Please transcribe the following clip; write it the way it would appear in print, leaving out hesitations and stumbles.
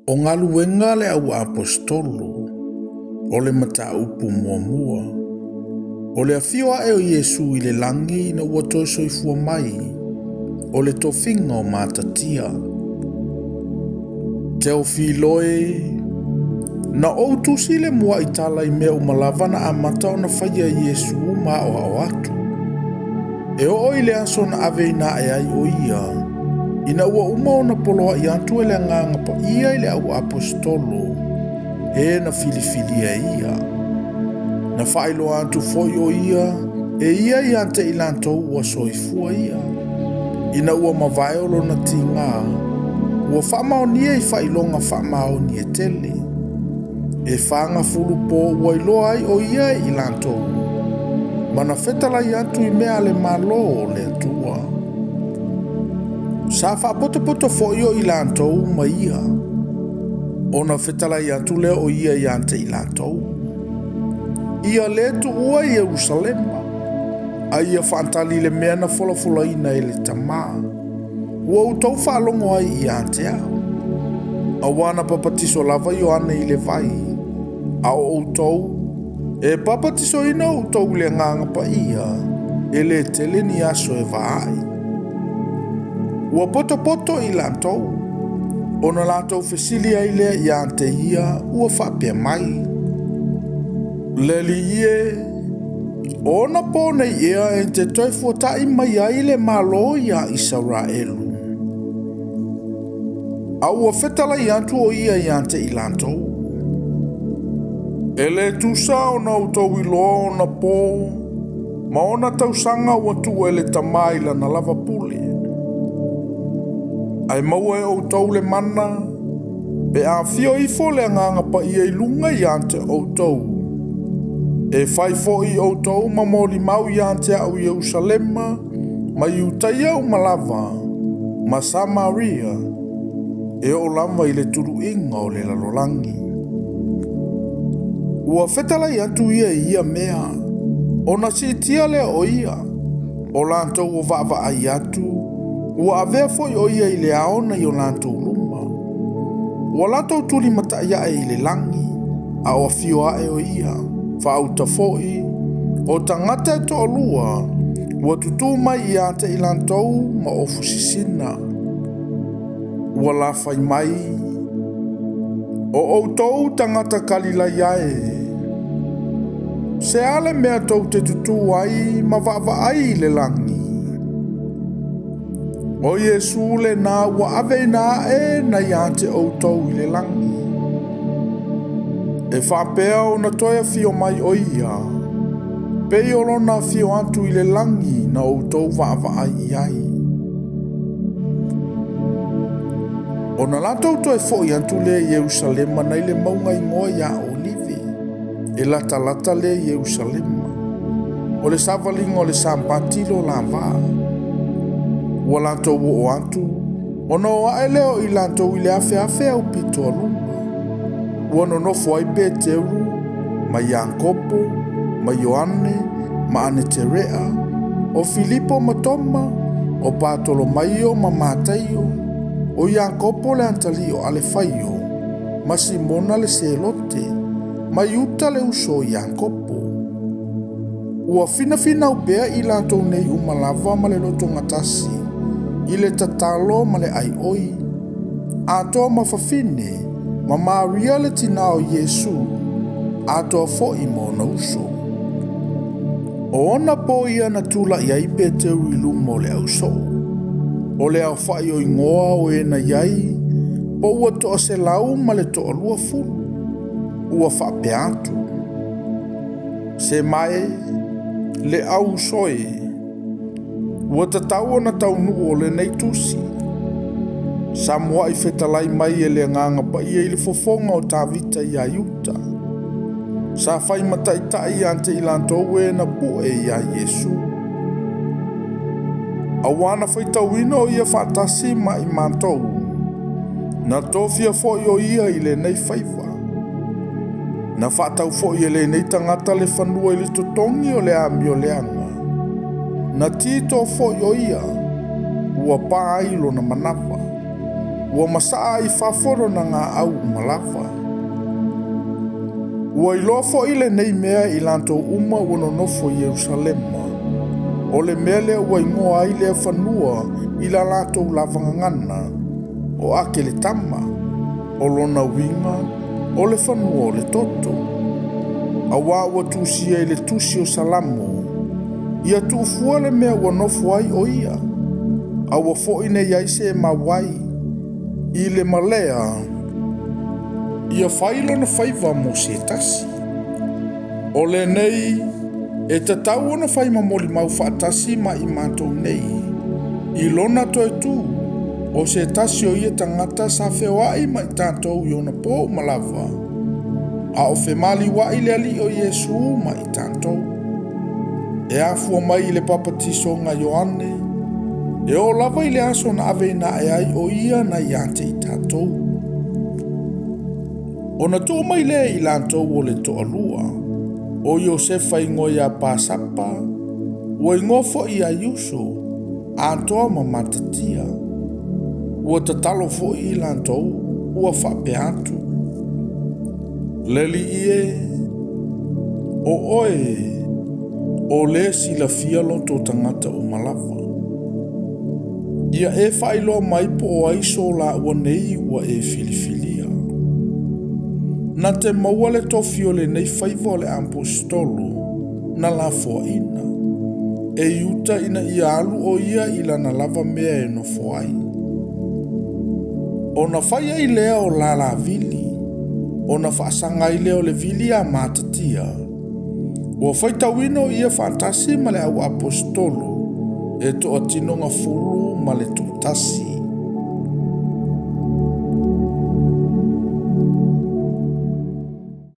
O galuega a le au aposetolo, o le mataupu muamua. O le afio ae o Iesu i le lagi ina ua toe soifua mai, o le tofiga o matatia. Teofilo e, na ou tusi le muaʻi tala i mea uma lava na amata ona faia e Iesu ma aoao atu. E oo i le aso na aveina ae ai o ia, ina ua uma ona poloai atu e le Agaga Paia i le au aposetolo, e na filifilia e ia. Na faailoa atu foi o ia e ia ia te i latou ua soifua ia. Ina ua mavae o lona tiga, ua faamaonia i faailoga faamaoni e tele. E fagafulu po ua iloa ai o ia e i latou, ma na fetalai atu i mea a le Malo o le Atua. Sa faapotopoto foi o i latou ma ia, ona fetalai atu lea o ia ia te i latou. Ia le tuua Ierusalema, a ia faatali le mea na folafolaina e le Tamā, ua outou faalogo ai ia te au. Auā na papatiso lava Ioane i le vai, a o outou, e papatisoina outou i le Agaga Paia, e lē tele ni aso e vaai. Ua potopoto i latou, ona latou fesili ai lea ia te ia ua faapea mai, Le Alii e, o ona po nei ea e te toe fuataʻi mai ai le Malo iā Isaraelu? A ua fetalai atu o ia ia te i latou, E lē tusa ona outou iloa ona po ma ona tausaga ua tuu e le Tamā i lana lava pule. Ae maua e outou le mana, pe a afio ifo le Agaga Paia i luga ia te outou, e fai foi outou ma molimau ia te au i Ierusalema, ma Iutaia uma lava, ma Samaria, e oo lava i le tuluiga o le lalolagi. Ua fetalai atu ia i ia mea, ona siitia lea o ia, o latou o vaavaai atu, ua avea foi o ia i le ao nai o latou luma. Ua latou tulimatai ae i le lagi, a o afio ae o ia, faauta foi, o tagata e toalua, ua tutū mai ia te i latou ma ofu sisina. Ua lafai mai, O outou tagata Kalilaia e, se a le mea tou te tutū ai ma vaavaai i le lagi? O Iesu lenā ua aveina ae na ia te outou i le lagi. E faapea ona toe afio mai o ia, pei o lona afio atu i le lagi na outou vaavaai i ai. Ona latou toe foi atu lea i Ierusalema nai le mauga igoa iā Olive, e latalata lea i Ierusalema. O le savaliga o le Sapati lo la vā. Ua latou oo atu, ona o ae lea o i latou i le afeafe aupito a luma. Ua nonofo ai Peteru, ma Iakopo, ma Ioane, ma Aneterea, o Filipo ma Toma, o Patolomaio ma Mataio, o Iakopo le atalii o Alefaio, ma Simona le Selote, ma Iuta le uso o Iakopo. Ua finafinau pea i latou nei uma lava ma le lotogatasi i le tatalo ma le aioi, atoa ma fafine, ma Maria le tinā o Iesu, atoa foi ma ona uso. O ona po ia na tulaʻi ai Peteru i luma o le ausoo. O le aofaʻi o igoa o e na i ai, po ua 120. Ua faapea atu, Se mae, le au uso e, ua tatau ona taunuu o lenei tusi. Sa muaʻi fetalai mai e le Agaga Paia i le fofoga o Tavita iā Iuta. Sa fai ma taitai ia te i latou e na pue iā Iesu. Auā na faitauina o ia faatasi ma i matou, na tofia foi o ia i lenei faiva. Na faatau foi e lenei tagata le fanua i le totogi o le amioleaga. Na tito foi o ia, ua pa ai lona manava. Ua masaa ai i fafo lona gaau uma lava. Ua iloa foi lenei mea i latou uma ua nonofo i Ierusalema, o le mea lea ua igoa ai lea fanua i la latou lava gagana, o Akeletama, o lona uiga, o le fanua o le toto. Auā ua tusia i le tusi o Salamo, Ia tuufua le mea ua nofo ai o ia, aua foi ne i i ai se e mau ai, i le malea, ia fai lona faiva mo se tasi. O lenei, e tatau ona fai ma molimau faatasi ma i matou nei, i lona toe tu, o se tasi o ia tagata sa feoai ma i tatou i ona po uma lava, a o femaliuai le Alii o Iesu ma i tatou. E afua mai i le papatisoga a Ioane, e oo lava i le aso na aveina ae ai o ia nai ia te i tatou. Ona tuu mai lea i latou o le toalua, o Iosefa igoa ia Pasapa, ua igoa foi ia Iuso, atoa ma Matatia. Ua tatalo foi i latou, ua faapea atu, Le Alii e, o oe, o le silafia loto o tagata uma lava. Ia e faailoa mai po o ai so laua nei ua e filifilia. Na te maua le tofi o lenei faiva o le aposetolo na lafoaina e Iuta ina ia alu o ia i lana lava mea e nofo ai. Ona fai ai lea o lala vili, ona faasaga ai lea o le vili a Matatia, ua faitauina o ia faatasi ma le au aposetolo e toatinoga 11.